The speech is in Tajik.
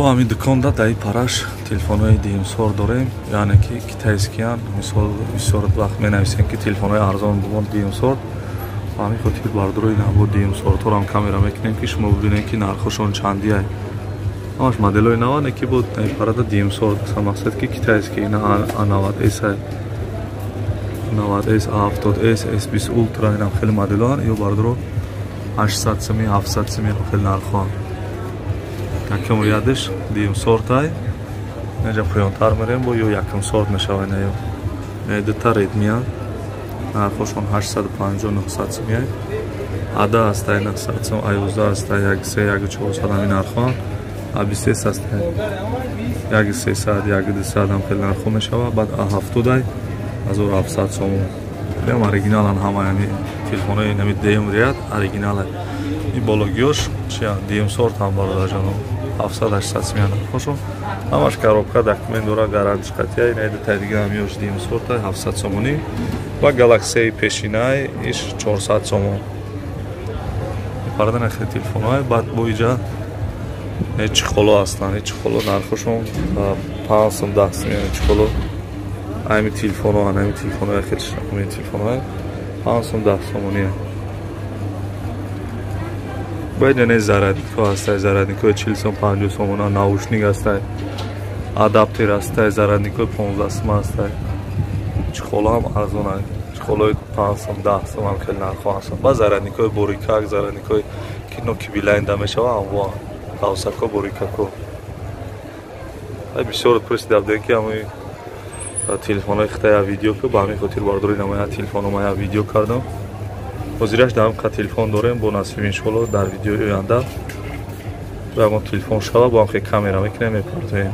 Бо ҳамин дуконда дар ин параш телефонҳои дуюмсор дорем, яъне ки китайскиян. Мисол, бисёр вақт менависем, ки телефонҳои арзон бумон, дуюмсор. Ба ҳамин хотир, бардорои, бо дуюмсорторам камера мекунем, ки шумо бибинед, ки нархошон чандиай. Ҳамаш моделҳои наване, ки бо парада дуюмсор аса, мақсад ки китайский. Ина А90 S, 90 S, А70 S, S20 Ultra, инам хеле моделҳоан. Ё, бардоро, 800 сими, 700 сими хеле нархоан. Якум рядаш дуюм сортай. Инҷа поёнтар мерем, бо ё якум сорт мешава. Ина ё дута Редмия, нархошон 850, 900 симия. Ада ҳастай 900 сум, А11 ҳастай 1,3, 1,400, ҳамин нархоан. А23 ҳастай 1,300, 1,200, ҳам хеле нархо мешава. Баъд А70-ай 1700 сомон. Ям оригиналан ҳама, яъни телефонои нами дуюм ряд оригиналай. Ин бологиёш чия, дуюм сорт ҳам, бародарҷоно, 700, 800 симия нархошон. Ҳамаш коробка, документ дора, гарантиш қатъия. Ина дутай дига ҳам ёш дуюм сортай, 700 сомонӣ. Ва Галаксияи пешинай иш 400 сомон. Парда нахе телефонҳои. Баъд бо иҷа чехоло ҳастанд. Чехоло нархошон 5 сум, 10 сум. Яъне чехоло ами телефонҳо, ами телефонҳои хеле ами телефонҳои 5 сум, 10 сомонӣ. Бояд не зарядникҳо ҳастай, зарядникҳои 40 сум, 50 сомона, наушник ҳастай, адаптер ҳастай, зарядникҳои 15 сум ҳастай. Чехоло ҳам арзонанд, чехолои 5 сум, 10 сум ҳам хеле нархҳо ҳастанд. Баъд зарядникҳои борикак, зарядникҳои ки ноки Билайнда мешава, анвоа қавсако, борикако. Бисёр пурсида будем, ки ҳамои телефонҳои хитая видео ку. Ба ҳамин хотир, бардори, намоя телефономая видео кардам. Ҳозираш дар ҳамқа телефон дорем. Бо насиб, иншоалло, дар видеои оянда ягон телефон шава, бо ҳам хе камера мекунем, мепартоем.